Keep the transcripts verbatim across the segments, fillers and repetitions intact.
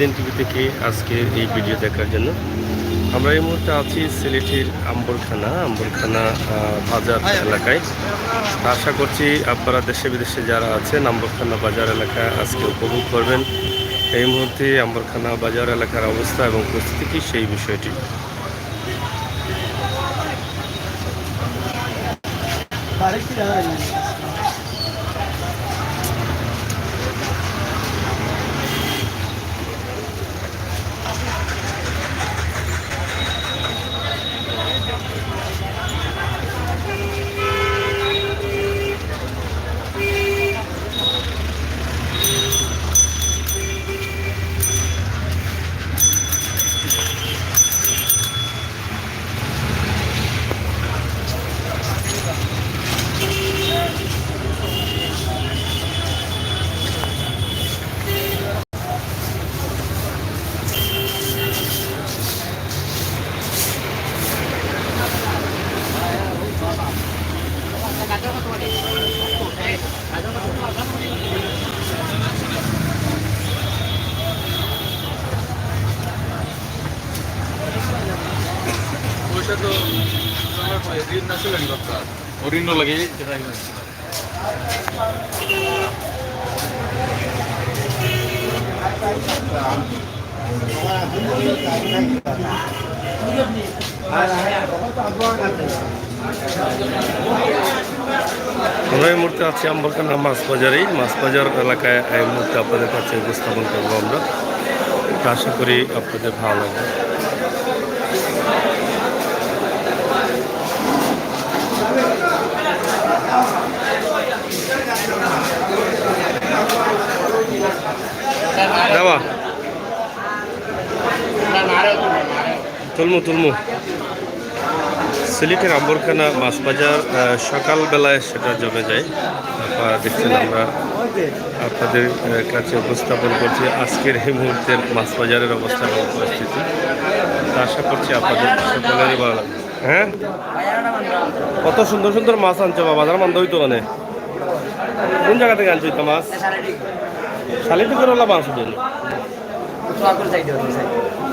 N TV থেকে আজকে এই ভিডিও দেখার জন্য। আমরা এই মুহূর্তে আছি সিলেটের আম্বরখানা, আম্বরখানা, আহ, বাজার এলাকায়। আশা করছি আপনারা দেশে বিদেশে যারা আছেন, আম্বরখানা বাজার এলাকা আজকে উপভোগ করবেন। এই মুহূর্তে আম্বরখানা বাজার এলাকার অবস্থা এবং পরিস্থিতি কি, সেই বিষয়টি। পয়সা তো আমার ঋণ আছে, ব্যাংক দরকার। ও ঋণ লাগে, যেটা আমি আমরা এই মুহূর্তে আছি আম্বরখানা মাছ বাজারেই। মাছ বাজার এলাকায় এই মুহূর্তে আপনাদের কাছে উপস্থাপন করবো আমরা। তো আশা করি আপনাদের ভালো লাগবে। দেওয়া। তুলমু, তুলমু। সিলেটের আম্বরখানা মাছ বাজার, আহ, সকালবেলায় সেটা জমে যায়। আপনারা দেখছেন, আমরা আপনাদের, আহ, কাছে উপস্থাপন করছি আজকের এই মুহূর্তের মাছ বাজারের অবস্থা এবং পরিস্থিতি। তো আশা করছি আপনাদের সকলেরই ভালো লাগবে। হ্যাঁ, কত সুন্দর সুন্দর মাছ আনছো বাবা, বাজার মান্দা অইতো কেনে? কোন জায়গা থেকে আনছো এটা মাছ? শালিটি করে ওলা মাছ উঠে। উত্তরাখণ্ড সাইডে হচ্ছে, স্যার।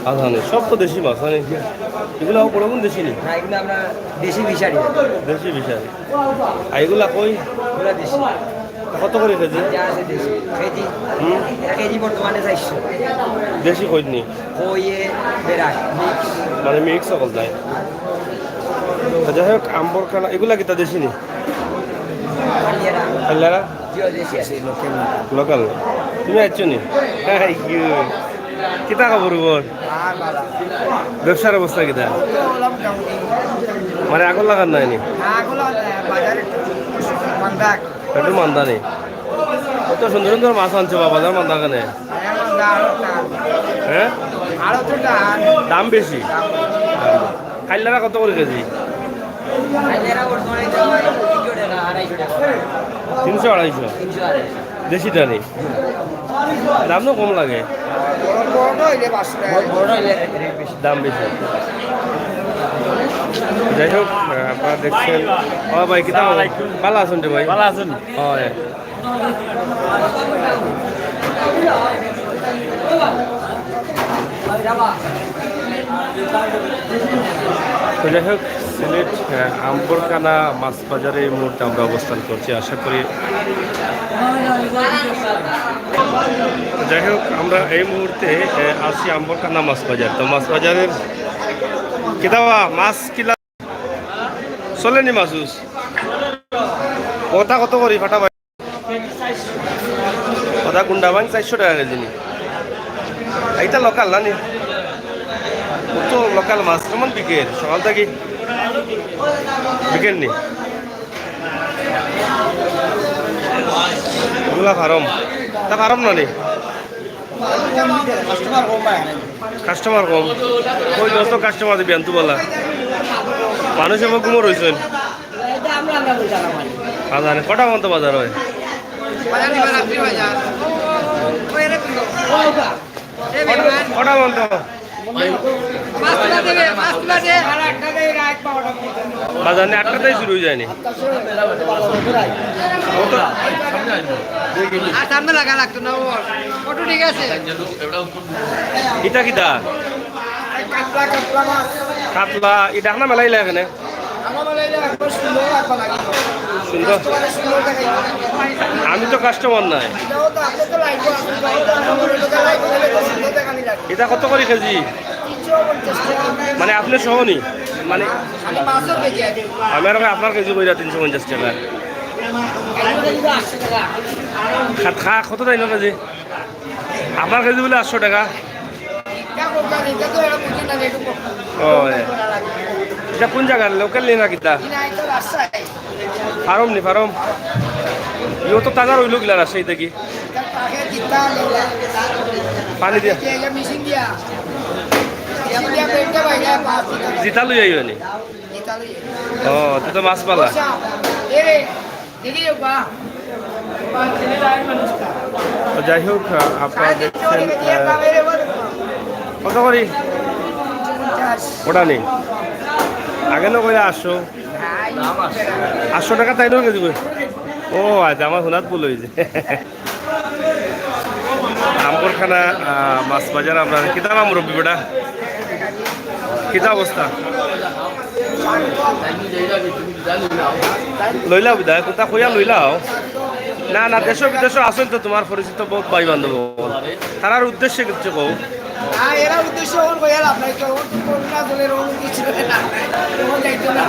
আচ্ছা, মানে সব তো দেশি মাছ, মানে এগুলো বড় কোন দেশি নেই? না, এগুলো আমরা দেশি ফিশারি। দেশি ফিশারি। আর এগুলা কই? এগুলো দেশি। কত করে কেজি? যা আছে দেশি। কেজি? হুম? কেজি বর্তমানে চারশো। দেশি কই নি? কইয়ে বেড়ায়, মিক্স। মানে মিক্স সকল যায়। তো যাই হোক, আম্বরখানা, এগুলা কিতা দেশি নি? কালিয়ারা। কালিয়ারা? জি, ও দেশি আছে, লোকাল। লোকাল? তুমি আইছো নি? হ্যাঁ, ইউ। কিতা খবর বল? আর বালা। ব্যবসার অবস্থা কিতা? তো ওলা মোটামুটি। মানে আগুন লাগার নাই নি? না, আগুন লাগার নাই, বাজারে একটু মান্দা। একটু মান্দা নি? কত সুন্দর সুন্দর মাছ আনছো বাবা, বাজার মান্দা কেনে? হ্যাঁ, মান্দা, আরো টান। হ্যাঁ? আরো তো টান। দাম বেশি? দাম। কাইল্লারা কত করে কেজি? কাইল্লারা বর্তমানে তো তিনশো টাকা, আড়াইশো টাকা। তিনশো, আড়াইশো? তিনশো, আড়াইশো। দেশিটা নি? দাম তো কম লাগে। বড়, বড় হইলে পাঁচশো টাকা। বড় হইলে রেট বেশি। দাম বেশি। যাই হোক, আহ, আপনারা দেখছেন। ও ভাই, কিতা খবর? আসসালামু আলাইকুম। ভালা আছইন রে ভাই? ভালা আছইন? হয়। তো যাই হোক, সিলেট, আহ, আম্বরখানা মাছ বাজারে এই মুহূর্তে আমরা অবস্থান করছি। আশা করি, যাই হোক, আমরা এই মুহূর্তে, আহ, আছি আম্বরখানা মাছ বাজার। তো মাছ বাজারের কিতা বা মাছ কিলা চলেনি মাছ উস? ওটা কত করি ফাটা ভাই? ওটা গুন্ডা ভাই চারশো টাকা কেজি নি। এইটা লোকাল না নি? ও তো লোকাল মাছ, কেমন বিকের? সকাল থাকি বিকের নি? এগুলা ফার্ম। তা ফার্ম না নি? কাস্টমার কম ভাই। কাস্টমার কম? ওই যত কাস্টমার দিবি আনতু বলা। মানুষ এবার ঘুমো রইছেন। এটা আমরা, আমরা বলতে পারলাম না। বাজারে কটা পর্যন্ত বাজার হয়? বাজার দিবা রাত্রি বাজার। ওই রে, ওই বা। কটা, কটা পর্যন্ত? মাছ তুলা দেবে, মাছ বাজার নি আটটাতেই শুরু অই যায়নি? আর সামনে লাগা লাগতো না, ও ফটো ঠিক আছে। ইটা কিতা? কাতলা, কাতলা মাছ। কাতলা, ইটা না মেলাইলা এখানে? সুন্দর। আমি তো কাস্টমার নাই। ইটা কত করি কেজি? মানে আপনে সহ নি? মানে আমি আর আপনার কেজি কইরা তিনশো পঞ্চাশ টেকা। খা-, খা-, কত তাইন কেজি? আপনার কেজি বুলে আটশো টেকা। ও, এ। ইটা কুন জাগার? লোকাল নি না কিতা? ফার্ম নি, ফার্ম? ইও তো তাজা রইল গিলা রাজশাহী থাকি। পানি দিয়া। জিতা লই আইও নি? ও, তে তো মাছ পালা। তো যাই হোক, আহ, আপনারা দেখছেন, আহ, কত করি? ওটা নেই, আগে না কইলে আটশো। আটশো টেকা তাইনর কেজি করি। ও আচ্ছা, আমার হুনাত ভুল অইছে। আম্বরখানা, আহ, মাছ বাজার আপনারা। কিতা নাম মুরব্বি বেটা? কিতা অবস্থা? লইলাও বিদায়, কুনটা কইয়া লইলাও। না, না, দেশো বিদেশো আছইন তো তুমার পরিচিত বউত ভাই বান্ধব। তারার উদ্দেশ্যে কিচ্ছু কও। না, এরা উদ্দেশ্য ওর কইয়া লাভ নাই তো, ওর তো করোনা দলের ওর উদ্দেশ্য না। ওর যাইতো না।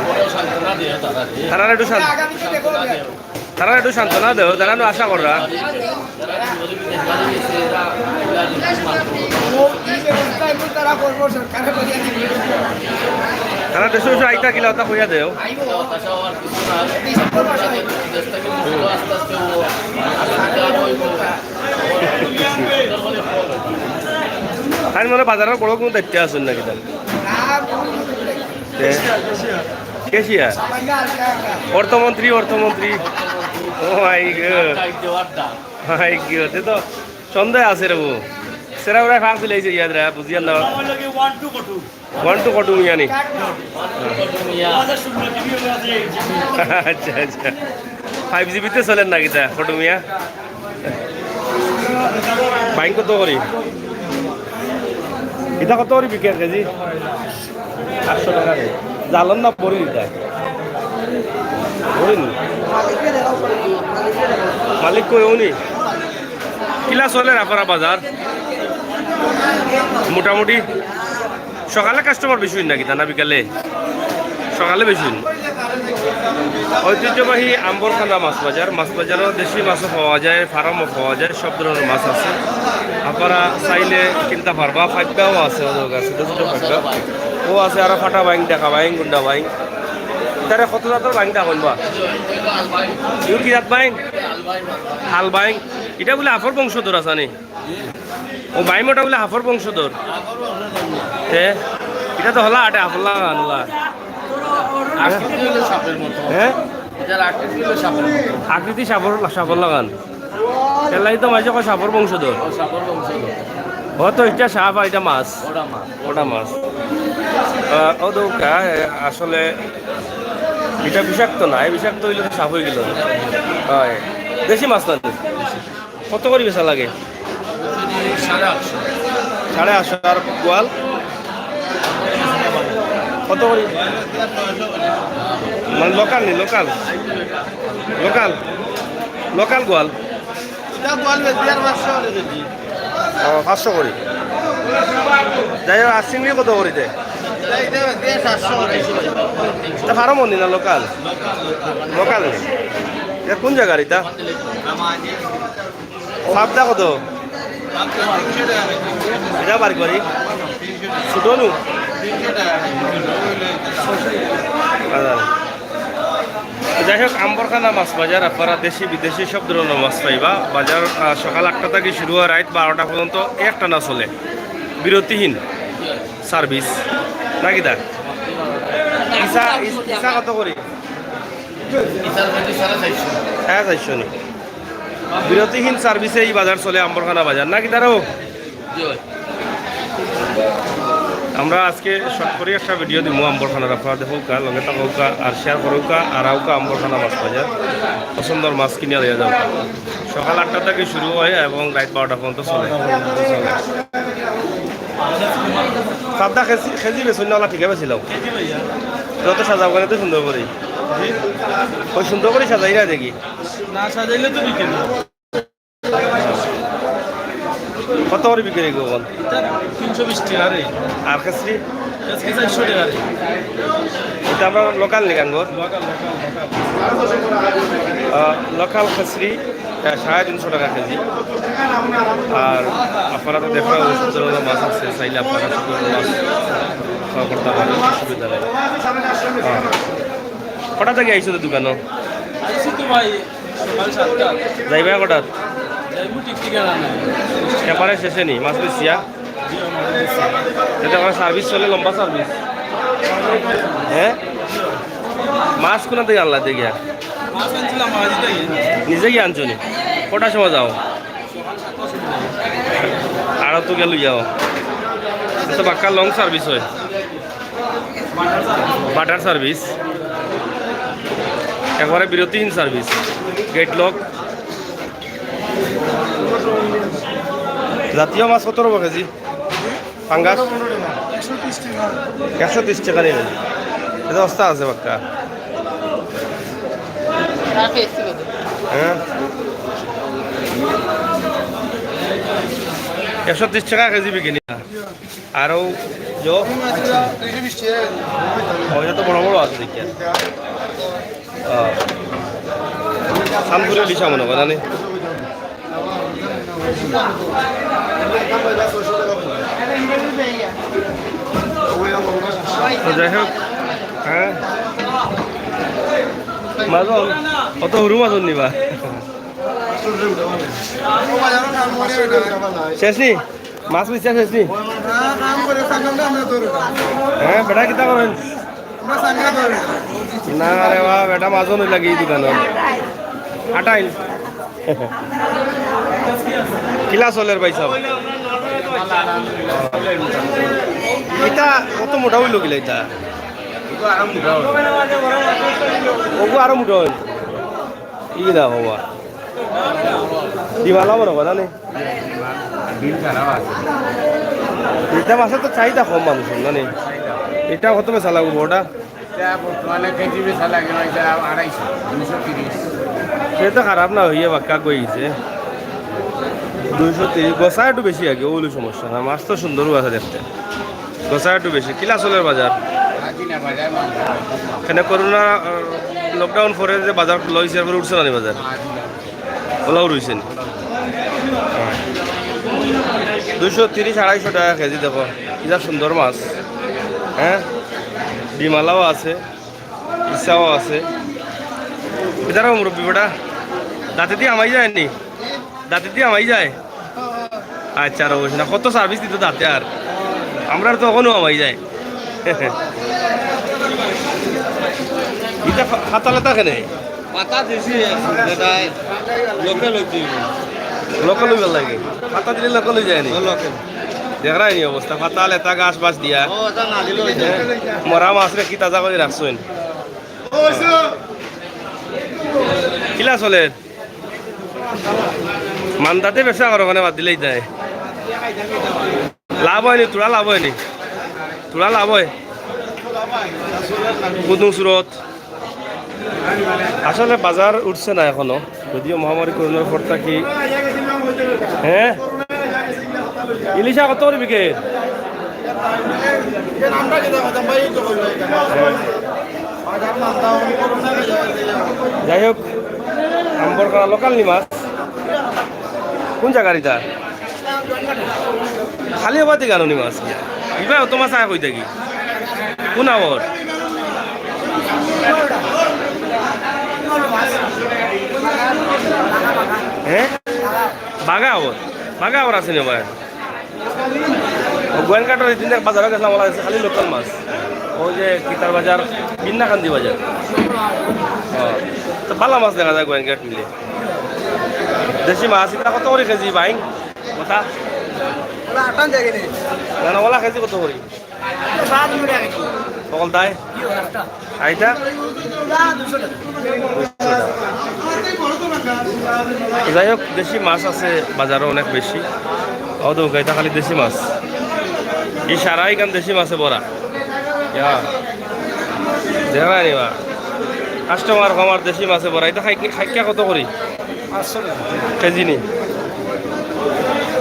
তারার একটু শান্ত, আগামীতে দেখো। তারার একটু সান্ত্বনা দেও, তারা নু আশা কররা। ও, কি ব্যবস্থা এখন তারা করবো, সরকারে করিয়া দিবে। তারা দেশো দেশো আইতা কিলা ওটা কইয়া দেও। আইবো। ডিসেম্বর মাসে আইবো। আমি মনে বাজারের বড় কোনো দায়িত্বে আছইন নাকি তাহলে? না, কোনো দায়িত্ব নাই। এ? ক্যাশিয়ার? অর্থমন্ত্রী, অর্থমন্ত্রী। ও মাই গড। মাই গড, এ তো সন্দেহ আছে রে বউ। সেরা ওরা ফাঁক দিলে এই যে ইয়াদ রে, বুঝিয়ার না। ওয়ান টু কটু মিয়া নি? আচ্ছা, আচ্ছা। ফাইভ জিবিতে চলের না কিতা, কটু মিয়া? বাইং কত করি? ইটা কত করি বিকের কেজি? আটশো টেকা রে। জালর না বড়ি ইটা? বড়ি নি? মালিক কই উনি? কিলা চলের আপনারা বাজার? মোটামুটি সকালে কাস্টমার বেশি অইন না কিতা, না বিকালে? সকালে বেশি অইন। ঐতিহ্যবাহী আম্বরখানা মাছ বাজার। মাছ বাজারো দেশি মাছও পাওয়া যায়, ফার্মও পাওয়া যায়, সব ধরনের মাছ আছে। আপনারা চাইলে কিনতা পারবা। ফাইবাও আছে, ওদের কাছে ছোট ছোট ফাইবা। ও আছে আরো ফাটা বাইং, ঢাকা বাইং, গুন্ডা বাইং। তারে কত জাতর বাইং তা কইবা? ইউ কি জাত বাইং? হাল বাইং। ইটা বুলে হাফর বংশধর আছে নি? ও বাইমটা বুলে হাফর বংশধর। তে, ইটা তো হলা আটে হাফর লাগান হলা। আকৃতি হলো সাপের মতো। হ্যাঁ? এটার আকৃতি হলো সাপের মতো। আকৃতি সাপর, সাপর লাগান। এলাই তো মাঝে কয় সাপর বংশধর। ও সাপর বংশধর। ও তো ইটা সাপ আর ইটা মাছ। ওটা মাছ। ওটা মাছ। আহ, ও তো কা-, আসলে ইটা বিষাক্ত না, এই বিষাক্ত অইলে তো সাপ অইগেলো। হয়। দেশি মাছ না তো। কত করি বেচা লাগে? সাড়ে আটশো। সাড়ে আটশো। আর গোয়াল? কত করি? মানে লোকাল নি, লোকাল? লোকাল? লোকাল গোয়াল? এটা গোয়াল বেচবি আর পাঁচশো করে কেজি। ও, পাঁচশো করি। যাই হোক, আর চিংড়ি কত করি দেয়? এটা, এটা বেচবি আর সাতশো করে কেজি। এটা ফার্ম নি না লোকাল? লোকাল নি। এটা কোন জাগার এটা? ফাবদা কত? এটা বার করি। ছোট নু? আচ্ছা। যাই হোক, আম্বরখানা মাছ বাজার, আপনারা দেশি বিদেশি সব ধরনের মাছ পাইবা। বাজার, আহ, সকাল আটটা থাকি শুরু হয়, রাত বারোটা পর্যন্ত একটানা চলে, বিরতিহীন সার্ভিস। নাকি দা? ইসা, ইস-, ইসা কত করি? ইসার কেজি সাড়ে চারশো। সাড়ে চারশো নি? বিরতিহীন সার্ভিসে এই বাজার চলে, আম্বরখানা বাজার। নাকি দারো? জি ভাই। আমরা আজকে শর্ট করি একটা ভিডিও দিমু আম্বরখানার, আপনারা দেখউক্কা, লগে থাকউক্কা, আর শেয়ার করউক্কা, আর আউক্কা আম্বরখানা মাছ বাজার, পছন্দর মাছ কিনিয়া লইয়া যাউক্কা। সকাল আটটা থাকি শুরু অয় এবং রাইত বারোটা পর্যন্ত চলে। সাদা কেজি, কেজি বেচইন না, ওলা ঠিকা বেচিলাও। যত সাজাও কেনে তো সুন্দর করি। ওই সুন্দর করি সাজাইরা দেখি। না সাজাইলে তো বিকে না। কত করি বিক্রি করবো এখন? এটা তিনশো বিশ টেকা রে। আর খেসরি? খেসরি চারশো টেকা রে। এটা আমরা লোকাল নিকান গো। Local, local, local. আহ, লোকাল খেসরি, আহ, সাড়ে তিনশো টাকা কেজি। আর আপনারা তো দেখরা, ওই সুন্দর সুন্দর মাছ আছে, চাইলে আপনারা সুন্দর মাছ খাওয়া করতে পারেন, অসুবিধা নেই। হ্যাঁ। কটা থাকি আইছো তো দোকানো? আইছি তো ভাই, সকাল সাতটা। যাইবা কটাত? যাইমু ঠিক ঠিকানা নাই। এবারে শেষে নি, মাছ বেচিয়া? জি, আমার কাছে। এটা আমার সার্ভিস চলে, লম্বা সার্ভিস। হ্যাঁ? মাছ কোন থাকি আনলা দেখিয়া? মাছ আনছিলাম মাঝি থাকি। নিজে গিয়া আনছো নি? কটার সময় যাও? আরো তো গেল যাও। এটা বাক্কা লং সার্ভিস হয়। Butter service. একবারে বিরতিহীন সার্ভিস। Gate lock. জাতীয় মাছ কত রকম কেজি? পাঙ্গাস? একশো তিরিশ টাকা নিবেন। এটা অস্তা আছে বাক্কা। হ্যাঁ? একশো তিরিশ টাকা কেজি বিকে নি। আরো জো? ও, এটা তো বড় বড় আছে দেখি। আহ, সামগুলো দিশা মনে করে, জানি। তো যাই হোক, হ্যাঁ, মাজন, অত হুরু মাজন নিবা। শেষ নি? মাছ বেচা শেষ নি? হ্যাঁ, বেটা কিতা করেন? না রে বা, বেটা মাজন অই লাগে এই দোকানো। আটাইল। কিলা চলের ভাই সাহেব? ইটা কত মোটা অইল কিলা ইটা? ওগু আরো মোটা অইল। ই না বাবা। ডিমালা মনে করে না নি? বিল খারাপ আছে। এটা মাছের তো চাহিদা কম মানুষের, না নি? এটা কত বেচা লাগবো ওটা? এটা বর্তমানে কেজি বেচা লাগে না, এটা আড়াইশো, দুইশো তিরিশ। সে তো খারাপ না হইয়া বাক্কা কই গেছে। দুইশো তিরিশ, গোসা একটু বেশি আগে, ওগুলো সমস্যা না। মাছ তো সুন্দরও আছে দেখতে। গোসা একটু বেশি। কিলা চলের বাজার? আজি না বাজার, মাছ। এখানে করোনা, আহ, লকডাউন পরে যে বাজার খোলা হয়েছে, এরপরে উঠছে না নি বাজার? আজি না। ওলাও রইছে নি? দুইশো তিরিশ, আড়াইশো টাকা কেজি দেখো। কি যা সুন্দর মাছ। হ্যাঁ? ডিমালাও আছে, ইছাও আছে। কিতারা মুরব্বি বেটা? দাঁতে দি হামাই যায় নি? দাঁতে দি হামাই যায়? আচ্ছা, আর অবশ্য না, কত সার্ভিস দিত দাঁতে আর। আমরা তো এখনো হামাই যায়। ইটা ফা-, ফাতালে থাকে নে? পাতা দিছি, বেটায় লোকাল হইতে। লোকাল হইবার লাগে। ফাতা দিলে লোকাল হই যায় নি? ও, লোকাল। দেখরায় নি অবস্থা? ফাতা লেতা গাছ বাছ দিয়া। ও, এটা না দিলে হইতো না। মরা মাছরে কি তাজা করি রাখছইন? কিলা চলের? মান্দাতে ব্যবসা করো, মানে বাদ দিলেই যায়। লাভ অয়নি, থুড়া লাভ অয়নি। থুড়া লাভ অয়। কুদুং সুরত। আসলে বাজার উঠছে না এখনো, যদিও মহামারী করোনার পর থাকি। হ্যাঁ, ইলিশা কত করি বিকে? যাই হোক, আম্বরখানা লোকাল নি মাছ। কোন জাগার ইটা? খালি হবা দিকে আনো নি মাছ। ইবা অত মাছ আয় কই থাকি? কোন আওর? হ্যাঁ? বাগা আওর। বাগা আওর আছে নি ভাই? ও গোয়াইনঘাটর এই দিন বাজারো গেছিলাম, ওলা আছে খালি লোকাল মাছ। ওই যে কিতার বাজার, বিন্নাকান্দি বাজার। হ্যাঁ। তো ভালা মাছ দেখা যায় গোয়াইনঘাট মিলে। দেশি মাছ, ইটা কত করি কেজি ভাই? কথা? ওলা আটান জায়গা নেই। না, না, ওলা কেজি কত করি? সকল তাই? আইতা? যাই হোক, দেশি মাছ আছে বাজারো অনেক বেশি। ও তো, এটা খালি দেশি মাছ। ই সারা ইখান দেশি মাছে ভরা। ইয়া। দেখা নিবা। কাস্টমার কম আর দেশি মাছে ভরা। এটা খাই-, খাইক্কা কত করি? পাঁচশো টাকা। কেজি নি?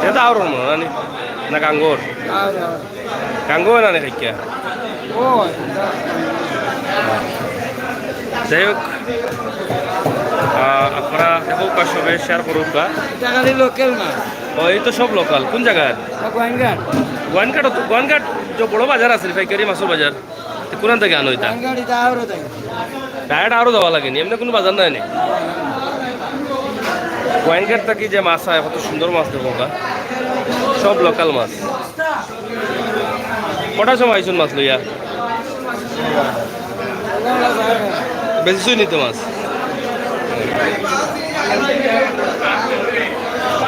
এটা আর অন্য না নি? না গাঙ্গর? আর, আর। গাঙ্গো না নি খাইক্কা? ও, এটা। যাই হোক, আহ, আপনারা দেখো, সবে শেয়ার করুক বা। এটা খালি লোকাল না। ও, এই তো সব লোকাল। কোন জায়গার? এটা গোয়াইনঘাট। গোয়াইনঘাট তো, গোয়াইনঘাট যে বড় বাজার আছে, পাইকারি মাছের বাজার। তো কোন থেকে আনো এটা? গোয়াইনঘাট এটা আরো তাই। ডাইরেক্ট আরো যাওয়া লাগে নি, এমনি কোনো বাজার নাই নি। গোয়াইনঘাট থাকি যে মাছ আয়, কত সুন্দর মাছ দেখো ওটা। সব লোকাল মাছ। কটার সময় আইছুন মাছ লইয়া? বেশি নি তো মাছ।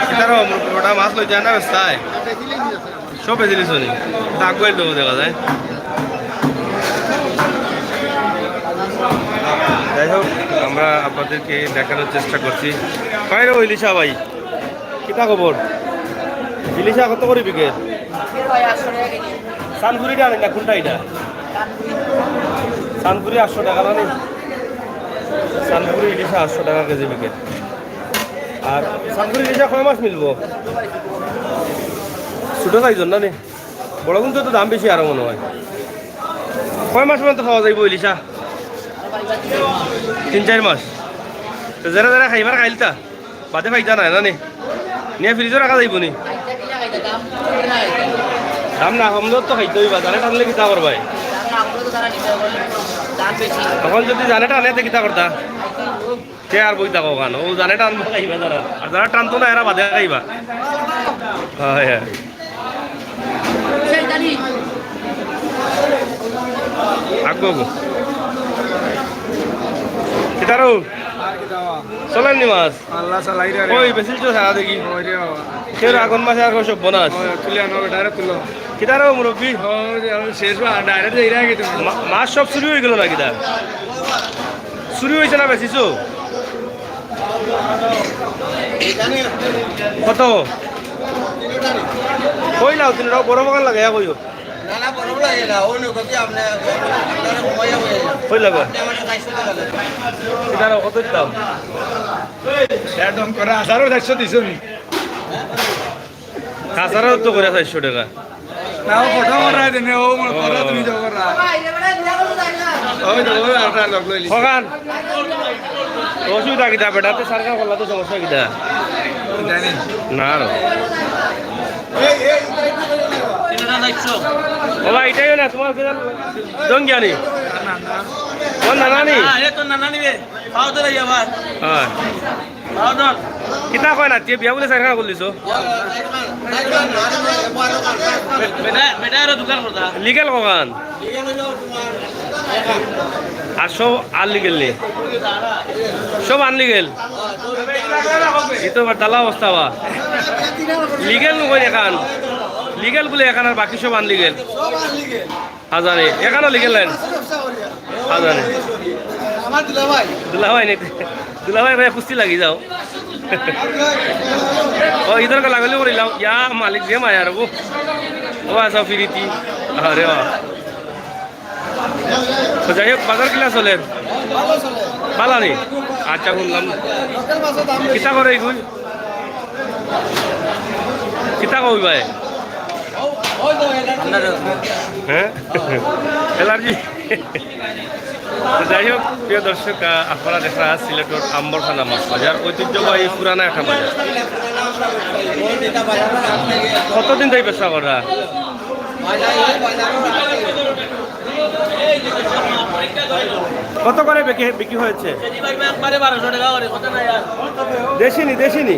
কিতার মোটা মাছ লইতে না, বেশ তাই? সব বেশি লিছো নি? দাগ গোয়াল দেবো দেখা যায়। যাই হোক, আমরা আপনাদেরকে দেখানোর চেষ্টা করছি। কয় রে ইলিশা ভাই, কিতা খবর? ইলিশা কত করি বিকে? সানফুরিটা আনি না, কোনটা এটা? সানফুরি আটশো টাকা না নি? সানফুরি ইলিশা আটশো টাকা কেজি বিকে। আর সানফুরি ইলিশা কয় মাছ মিলবো? ছোট সাইজর না নি? বড় কিন্তু তো দাম বেশি আরো মনে হয়। কয় মাস পর্যন্ত খাওয়া যাইবো ইলিশা? তিন চার মাস। তো যারা যারা খাইবার খাইলতা, বাদে ফাইতা নাই না নি? নিয়ে ফ্রিজও রাখা যাইবো নি? দাম না কমলে তো খাইতে হইবা, জানে টানলে কিতা করবায়? তখন যদি জানে টানে, তে কিতা করতা? কে আর বই থাকো কেন? ও জানে টানবো খাইবা যারা। আর যারা টানতো না, এরা বাদে খাইবা। হয়, হয়। আগো গো। কিতারো? চলেন নি মাছ? আল্লাহ চালাই রে। ওই বেশি তো সারা দেখি। ওই রে বাবা। কেউ আগন মাসে আর সব বোনাস। ওই তুলে আনো, বেটা রে, তুলো। কিতারো মুরব্বি? ওই যে আমি শেষ বার ডাইরেক্ট যাই রে আগে তুমি। মা-, মাছ সব চুরি হয়ে গেল না কিতা? চুরি হয়েছে না বেশিছো? কত? কইলাও তিনটা বড় বাগান লাগাইয়া কইও। না, না, বড় বড় লাগে না। ওই নৌকা কি আপনি, আপনারা ঘুমাইয়া বইয়া যান। কই লাগো? আপনি আমাদের চারশো টাকা দেন। কিতারো কত দিতাম? একদম করে আঠারো চারশো দিছো নি? কাঁচারও তো করে চারশো টাকা। না, ও ফটো করাই দেন, ও মনে করো তুমি যাও করা। ওই তো, ওই আরেকটা লোক লইলি। কখান? অসুবিধা কিতা বেটা? তো সরকার করলা তো সমস্যা কিতা? জানি। না আর। ও ভাই, এটাই না, তোমার কিতা জঙ্গিয়ানি? না, না। তোমার নানানি? না, এ তো নানানি রে। খাওয়া তো রে আবার। হ্যাঁ। কিতা কয় না, তে বিয়া বুলে চাইরখান করিলিছো? বেটা, বেটা আরো দোকান করতা। লিগেল কখান? আর সব আনলিগেল নি? সব আনলিগেল? ই তো আবার তালা অবস্থা বা। লিগেল নু কই এখান? লিগেল বুলে এখান আর বাকি সব আনলিগেল। হাজানি, এখানো লিখে লাইন। হাজানি। আমার দুলাভাই। দুলাভাই নি? দুলাভাই ভাই কুস্তি লাগি যাও। ও, ইধর কা লাগলে করিলাম। ইয়া মালিক যে মায়া রে গো। ও, আসা ফিরিতি। আরে বাহ। তো যাই হোক, বাজার কিলা চলের? ভালা নি? আচ্ছা, শুনলাম। কিতা করে এগুন? কিতা কই ভাই? হ্যাঁ? অ্যালার্জি? তো যাই হোক, প্রিয় দর্শক, আহ, আপনারা দেখরা সিলেটর আম্বরখানা মাছ বাজার, ঐতিহ্যবাহী পুরানা একটা বাজার। কতদিন ধরি ব্যবসা কররা? কত করে বিক্রি, বিক্রি হয়েছে? দেশি নি, দেশি নি?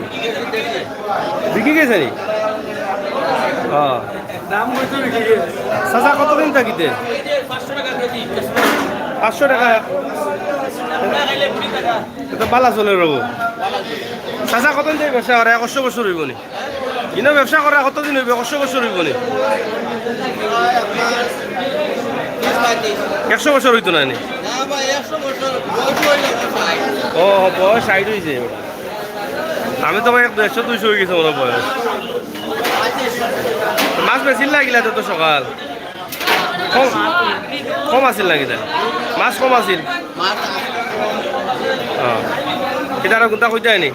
বিক্রি গেছে নি? হ্যাঁ। চাচা, কতদিন থাকিতে? পাঁচশো টাকা। এটা বালা চলে রবো। চাচা, কতদিন থেকে ব্যবসা করে? একশো বছর হইব নি? ইনো ব্যবসা করা কতদিন অইবো? একশো বছর অইবো নি? একশো বছর অইতো না নি? ও, বয়স ষাইট অইছে। আমি তো ভাই একশো দুইশো অইগেছে মনে অয় বয়স। মাছ বেচিলা কিলা তো সকাল? কম, কম আছিল না কিতা? মাছ কম আছিল? ও। কিতা আর কুনটা কইতায় নি?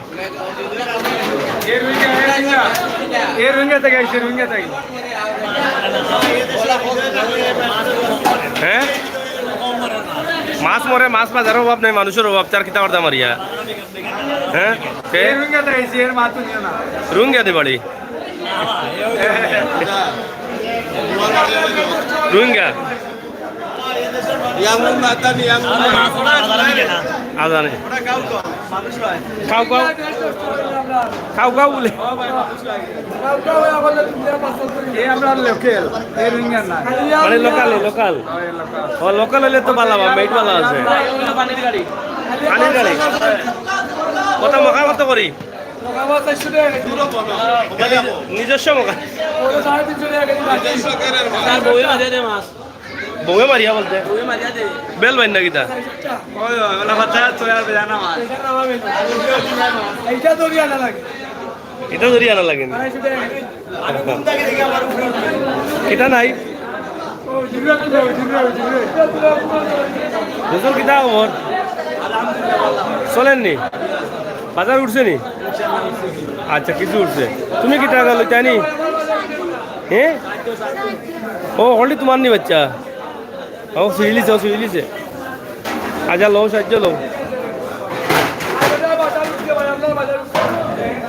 এ রোহিঙ্গা থাকি আইছে, রোহিঙ্গা থাকি। হ্যাঁ? মাছ মরে, মাছ বাজারো অভাব নাই, মানুষর অভাব, তার কিতা করতাম মারিয়া? হ্যাঁ? কে? এ রোহিঙ্গা থাকি আইছে, এর মাত নিও না। রোহিঙ্গা দি বাড়ি? রোহিঙ্গা? ইয়ামুন মাতানি, ইয়ামুন। আজানে। খাও, খাও। খাও, খাও বলে। এ আমরা লোকাল, এ রোহিঙ্গা না। মানে লোকাল, লোকাল। ও, লোকাল অইলে তো ভালা, মেইট ভালা আছে। পানির গাড়ি। কত মখা কত করি? নিজস্ব মখা। বউয়ে মারিয়া বলতে? বেল বাইন না কিতা? ওই, ওই, ওলা বাচ্চা, তো আর বেজানা মাছ। এটা ধরি আনা লাগে নি? কিতা নাই? হুজুর, কিতা খবর? চলের নি? বাজার উঠছে নি? আচ্ছা, কিছু উঠছে। তুমি কিতা লইতায় নি? হ্যাঁ? ও, হলি তুমার নি বাচ্চা? ও, সিরিলিছে, ও, সিরিলিছে। আচ্ছা, লও, সাহায্য লও।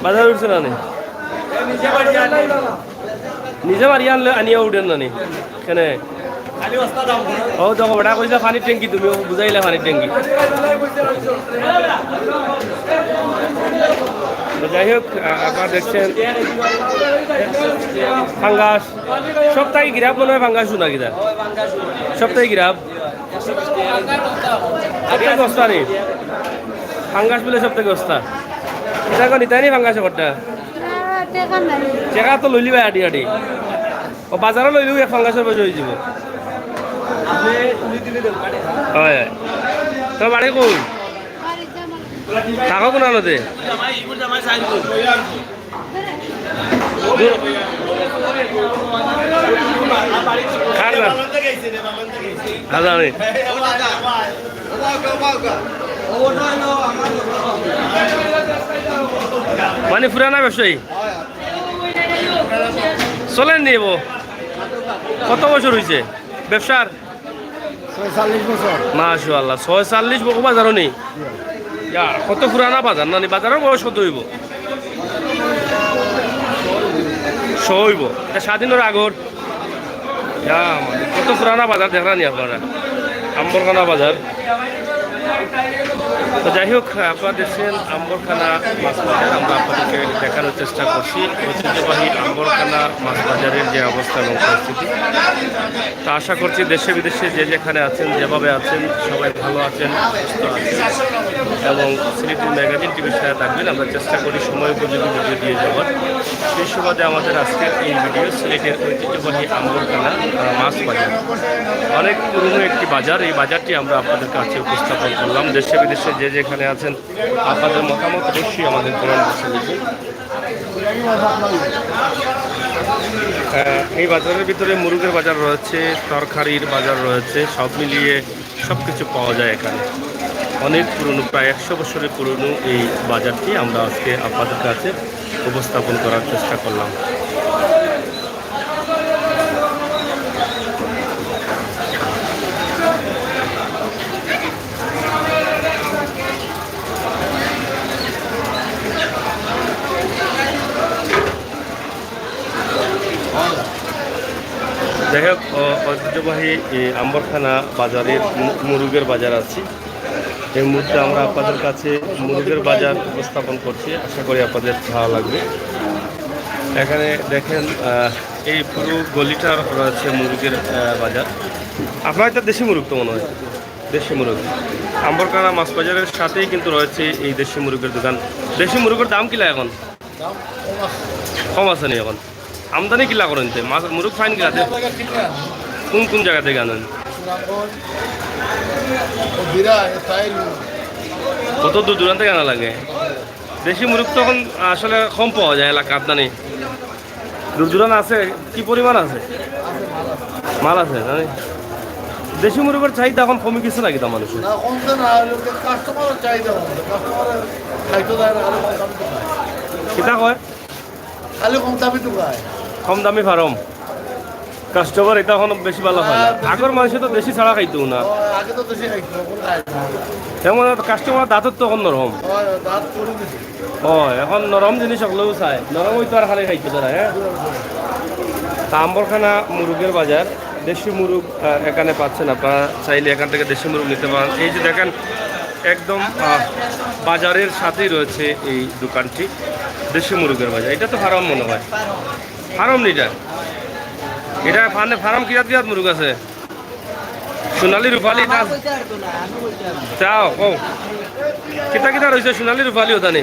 বাজার উঠছে না নি? নিজে মারি আনলে, আনিয়া উঠের না নি? কেনে? ও, দেখো, বেটা কইছিলা পানির ট্যাঙ্কি, তুমি বুঝাইলা পানির ট্যাঙ্কি। তো যাই হোক, আ-, আপনারা দেখছেন, ফাঙ্গাস, সপ্তাহে গিরাপ মনে হয় ফাঙ্গাস শোনা গিরা। সপ্তাহে গিরাপ। সপ্তাহে বস্তা নি? ফাঙ্গাস বলে সপ্তাহে বস্তা। এটা এখন নিতাই নি ফাঙ্গাস একটা? না, টেকা নাই। টেকা তো লইলিবা আটি আটি। ও বাজারো লইলেও এক ফাঙ্গাসর পয়সা অইযিবো। হয়, হয়। তোর বাড়ি কই? থাকো কোন আলোতে? কার না? না জানি। মানে পুরানা ব্যবসায়ী। চলের নি বো? কত বছর অইছে ব্যবসার? ছয়চল্লিশ বছর। মাশাআল্লাহ, ছয়চল্লিশ বছর বাজারো নি? ইয়া, কত পুরানা বাজার না নি? বাজারর বয়স কত অইবো? শ অইবো। এটা স্বাধীনর আগর। ইয়া, মানে, কত পুরানা বাজার দেখরা নি আপনারা? আম্বরখানা বাজার। তো যাই হোক, আপনারা দেখছেন আম্বরখানা মাছ বাজার। আমরা আপনাদেরকে দেখানোর চেষ্টা করছি ঐতিহ্যবাহী আম্বরখানা মাছ বাজারের যে অবস্থা এবং পরিস্থিতি। তা আশা করছি দেশে বিদেশে যে যেখানে আছেন, যেভাবে আছেন, সবাই ভালো আছেন, সুস্থ আছেন এবং সিলেটি ম্যাগাজিন টিভির সাথে থাকবেন। আমরা চেষ্টা করি সময় উপযোগী ভিডিও দিয়ে যাওয়ার। সেই সুবাদে আমাদের আজকের এই ভিডিও সিলেটের ঐতিহ্যবাহী আম্বরখানা, আহ, মাছ বাজার। অনেক পুরনো একটি বাজার, এই বাজারটি আমরা আপনাদের কাছে উপস্থাপন করলাম। দেশে বিদেশে যে যেখানে আছেন, আপনাদের মতামত অবশ্যই আমাদের কমেন্ট বক্সে লিখুন। আহ, এই বাজারের ভিতরে মুরুগের বাজার রয়েছে, তরকারির বাজার রয়েছে, সব মিলিয়ে সব কিছু পাওয়া যায় এখানে। অনেক পুরনো, প্রায় একশো বছরের পুরনো এই বাজারটি আমরা আজকে আপনাদের কাছে উপস্থাপন করার চেষ্টা করলাম। যাই হোক, অ-, ঐতিহ্যবাহী এই আম্বরখানা বাজারের মু-, মুরুগের বাজার আছি। এই মুহূর্তে আমরা আপনাদের কাছে মুরুগের বাজার উপস্থাপন করছি, আশা করি আপনাদের ভালো লাগবে। এখানে দেখেন, আহ, এই পুরো গলিটা রয়েছে মুরুগের, আহ, বাজার। আপনার এটা দেশি মুরুগ তো মনে হয়? দেশি মুরুগ। আম্বরখানা মাছ বাজারের সাথেই কিন্তু রয়েছে এই দেশি মুরুগের দোকান। দেশি মুরুগের দাম কিলা এখন? কম আছে নি এখন? আমদানি কিলা করইন তে? মাছ, মুরুগ পাইন কিলা তে? কোন কোন জাগা থাকি আনইন? কত দূর দূরান্ত থাকি আনা লাগে? দেশি মুরুগ তো এখন আসলে কম পাওয়া যায় এলাকাত, না নি? দূর দূরান্ত আছে, কি পরিমাণ আছে? মাল আছে, না নি? দেশি মুরুগর চাহিদা এখন কমি গেছে নাকি তা মানুষের? না, কমছে না, কাস্টমারের চাহিদা কমছে, কাস্টমারের খাইতে দেয় না, আরো কম দামে তো খায়। কিতা কয়? খালি কম দামে তো খায়। কম দামি ফার্ম। কাস্টমার ইতা এখন বেশি ভালা পায় না। হ্যাঁ, বেশি আগর মানুষে তো দেশি ছাড়া খাইতো না। ও, আগে তো দেশি খাইতো, এখন খায় না। এমন কাস্টমার দাঁতর তো এখন নরম। হয়, দাঁত পড়ে গেছে। ও, এখন নরম জিনিস হকলেও চায়। নরম অইতো আর খালি খাইতো তারা, হ্যাঁ? তা আম্বরখানা মুরুগের বাজার, দেশি মুরুগ, আহ, এখানে পাচ্ছেন। আপনারা চাইলে এখান থেকে দেশি মুরুগ নিতে পারেন। এই যে দেখেন, একদম, আহ, বাজারের সাথেই রয়েছে এই দোকানটি, দেশি মুরুগের বাজার। এটা তো ফার্ম মনে হয়। ফার্ম নি এটা? এটা ফার্মে, ফার্ম কিরাত কিরাত মুরুগ আছে? সোনালী, রূপালী, এটা চাও, ও। কিতা কিতা রইছে সোনালী, রূপালী ওটা নি?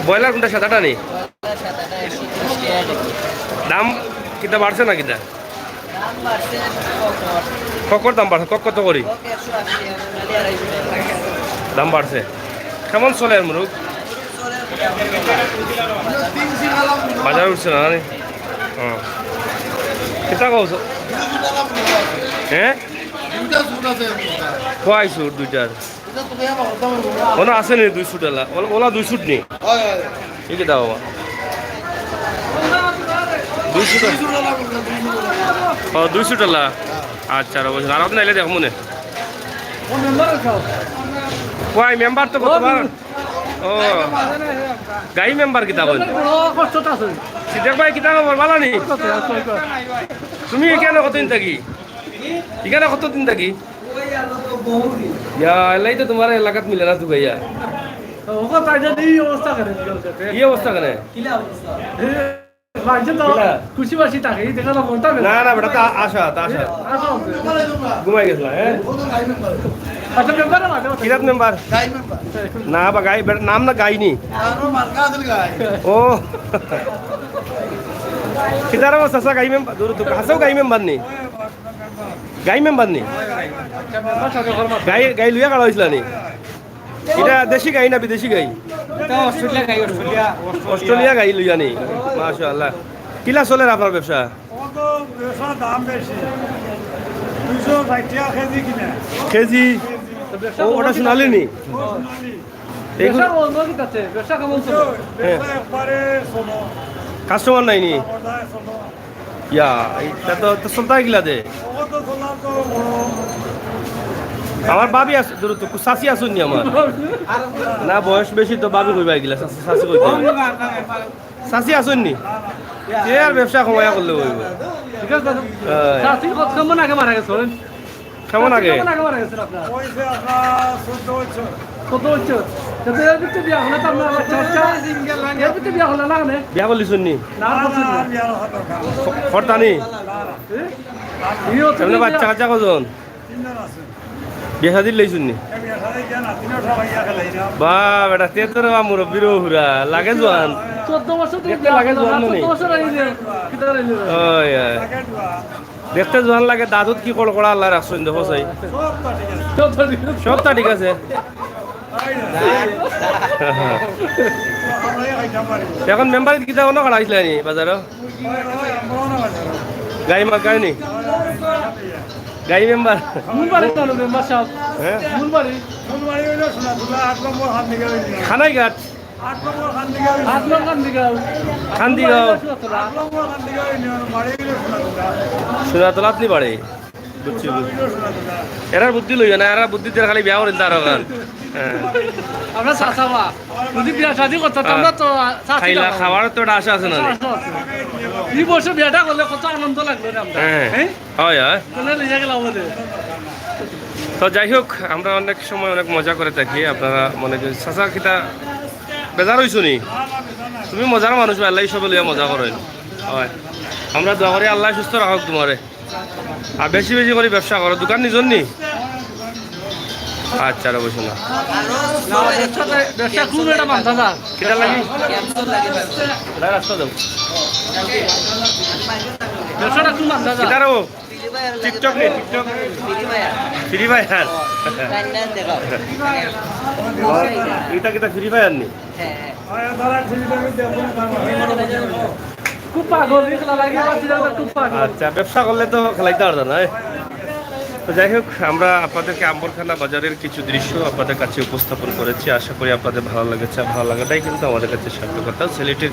ব্রয়লার কোনটা, সাদাটা নি? দাম কিতা বাড়ছে না কিতা? ককর দাম বাড়ছে, কক কত করি? দাম বাড়ছে। কেমন চলে আর মুরুগ? বাজার উঠছে না, না নি? হ্যাঁ। কিতা কও? হ্যাঁ? কয় সুট দুইটার? ওনা আছে নি দুই সুট ওলা? ওলা, ওলা দুই সুট নি? হয়, হয়। এই কিতা বাবা? দুই সুট? ও, দুই সুট ওলা। আচ্ছা, আর অবশ্যই। আর আপনি আইলে দেখমু নে। কই মেম্বার তো কত বার? ও, গাই মেম্বার কিতা কইন? সিদ্দিক ভাই, কিতা খবর? বালা নি? তুমি এখানে কতদিন থাকি? এখানে কতদিন থাকি? ইয়া, এলাই তো তোমার এলাকাত মিলে না তুকাইয়া। ওকে তাই যে এই অবস্থা করে দিল। এই অবস্থা কেনে? মাঝে তো কিলা? খুশি বাসি থাকে, এই দেখা তো বলতে হবে। না, না, বেটা, তা আশা, তা আশা। আশা আছে। ঘুমাই গেছিলা, হ্যাঁ? আচ্ছা, মেম্বার আছে, আছে। কিরাত মেম্বার? গাই মেম্বার। না, বা গাই, বেটা, নাম না গাই নি। আরো মার্কা আছে গাই। ও। কিতার অবস্থা, চাচা, গাই মেম্বার? দূর তো, হাসাও গাই মেম্বার নি? গাই মেম্বার নি? গাই, গাই লইয়া কাড়া হইছিলা নি? এটা দেশি গাই না বিদেশি গাই? এটা অস্ট্রেলিয়া গাই, অস্ট্রেলিয়া। অস্ট্রেলিয়া গাই লইয়া নি? মাশাআল্লাহ। কিলা চলের আপনার ব্যবসা? ও তো ব্যবসার দাম বেশি। দুইশো ষাইট টেকা কেজি কিনা। কেজি? ও, ওটা সোনালি নি? ও সোনালি। এগুলো ব্যবসা বলবো কি তাতে? ব্যবসা কেমন চলে? ব্যবসা হ্যাঁ। একবারে slow। কাস্টমার নাই নি? খাবার দাবার slow। ইয়া, এটা তো, তো চলতা কিলা দে? ও তো চলা তো বড়। আমার ভাবি আছে, দূর তো, চাচি আছইন নি আমার? না, বয়স বেশি তো, ভাবি কইবা কিলা, চাচি, চাচি কইতে। চাচি আছইন নি? তে আর ব্যবসা কমাইয়া করলে অইবো। ঠিক আছে, দাদা। হ্যাঁ। চাচি কত কেমন আগে মারা গেছে, বলেন? কেমন আগে? কেমন আগে মারা গেছেন আপনার? ওই যে আপনার চোদ্দ বছর। চোদ্দ বছর? তো এর ভিতরে বিয়া হলো তো আপনার আবার চর্চা? এর ভিতরে বিয়া হলো না, মানে? বিয়া করলিছইন নি? না, না, করছেন না। না, বিয়া হলো না। ক-, করতা নি? না, না। এ? এমনি বাচ্চা কাচ্চা কজন? তিনজন আছে। বিয়া শাদি লইছইন নি? এ বিয়া শাদি দিয়া না, তিনও সব ইয়া খেলাই না। বাহ, বেটা, তে তো রে বা মুরব্বির হুরা, লাগে জোয়ান। চোদ্দ বছর তো দেখতে লাগে জোয়ান মনে। চোদ্দ বছর আগে যে, কিতা করে নিল? ওই, ওই। লাগে জোয়ান। দেখতে জোয়ান লাগে, দাঁতত কি কড়কড়া আল্লাহ রাখছইন, দেখো চাই। সবটা ঠিক আছে। সবটা ঠিক আছে। এখন মেম্বার কিতা কোনো কাড়া আইসলা নি বাজারো? গাই মা-, গাই নি? গাই মেম্বার? মুলবাড়ি তো হলো মেম্বার সাহেব। হ্যাঁ? মুলবাড়ি। খানাইঘাট। আট নম্বর কান্দিগাঁও। কান্দিগাঁও। আট নম্বর কান্দিগাঁও ইউনিয়ন, বাড়ি হইল সোনাতলা। সোনাতলাত নি বাড়ি? বুঝছি, বুঝছি। সোনাতলা। এরার বুদ্ধি লইও না, এরার বুদ্ধি দিয়া খালি বিয়া করেন তার ওখান। হ্যাঁ। আমরা চাচা বা, যদি বিয়া শাদি করতাম, হ্যাঁ। আমরা তো চাচা খাইলা, না। খাওয়ার তো একটা আশা আছে না? আশা আছে। এই বছর বিয়াটা করলে কত আনন্দ লাগলো রে আমরা। হ্যাঁ। হ্যাঁ? হয়, হয়। তাহলে লিজা গেলাম বলে। তো যাই হোক, আমরা অনেক সময় অনেক মজা করে থাকি। আপনারা মনে করি, চাচা কিতা বেজার হইছো নি? তুমি মজার মানুষ, আল্লাহ সবে লইয়া মজা করেন। হয়, আমরা দোয়া করি আল্লাহ সুস্থ রাখুক তোমারে, আর বেশি বেশি করে ব্যবসা করো। দোকান নিজর নি? আচ্ছা, আর বসো না। না, ব্যবসাটা, ব্যবসা খুব একটা মানতা না। কিতা লাগি? না, রাস্তা দাও। ব্যবসাটা খুব মানতা না। কিতা রে? TikTok নি, TikTok। Free Fire। ইটা কিতা Free Fire নি? খুব পাগল, এই খেলা লাগে, পাঁচ হাজার খুব পাগল। আচ্ছা, ব্যবসা করলে তো খেলাইতে পারতো না, এ? তো যাই হোক, আমরা আপনাদেরকে আম্বরখানা বাজারের কিছু দৃশ্য আপনাদের কাছে উপস্থাপন করেছি। আশা করি আপনাদের ভালো লেগেছে। আর ভালো লাগাটাই কিন্তু আমাদের কাছে সার্থকতা। সিলেটের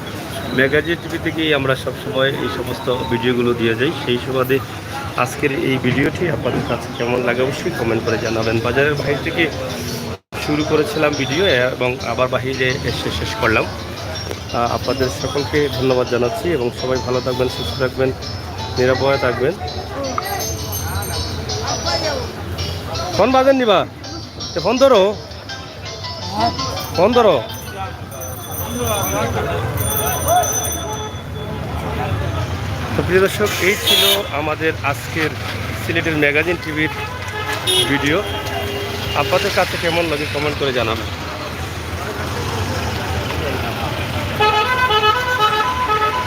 ম্যাগাজিন টিভি থেকেই আমরা সবসময় এই সমস্ত ভিডিওগুলো দিয়ে যাই। সেই সুবাদে আজকের এই ভিডিওটি আপনাদের কাছে কেমন লাগে অবশ্যই কমেন্ট করে জানাবেন। বাজারের বাইরে থেকে শুরু করেছিলাম ভিডিও এবং আবার বাইরে এসে শেষ করলাম। আহ, আপনাদের সকলকে ধন্যবাদ জানাচ্ছি এবং সবাই ভালো থাকবেন, সুস্থ থাকবেন, নিরাপদে থাকবেন। ফোন বাজেন নিবা? তো ফোন ধরো, ফোন ধরো। তো প্রিয় দর্শক, এই ছিল আমাদের আজকের সিলেটের ম্যাগাজিন টিভির ভিডিও। আপনাদের কাছে কেমন লাগে কমেন্ট করে জানাবেন।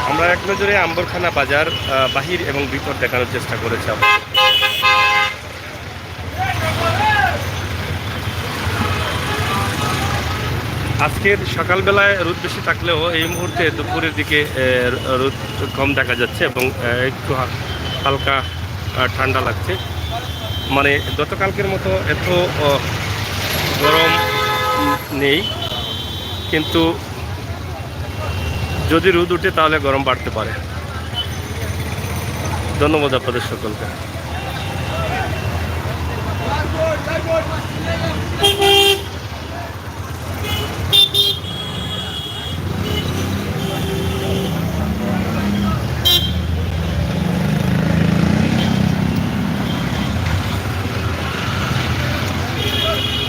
আমরা এক নজরে আম্বরখানা বাজার, আহ, বাহির এবং ভিতর দেখানোর চেষ্টা করেছি আপনাদের। আজকের সকালবেলায় রোদ বেশি থাকলেও এই মুহূর্তে দুপুরের দিকে, এ, রোদ কম দেখা যাচ্ছে এবং, এ, একটু হা-, হালকা, আ, ঠান্ডা লাগছে। মানে গতকালকের মতো এত, অ, গরম, উম, নেই, কিন্তু যদি রোদ উঠে তাহলে গরম বাড়তে পারে। ধন্যবাদ আপনাদের সকলকে।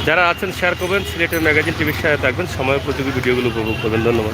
যারা আছেন শেয়ার করবেন, সিলেটের ম্যাগাজিন টিভির সাথে থাকবেন, সময় উপযোগী ভিডিওগুলো উপভোগ করবেন। ধন্যবাদ।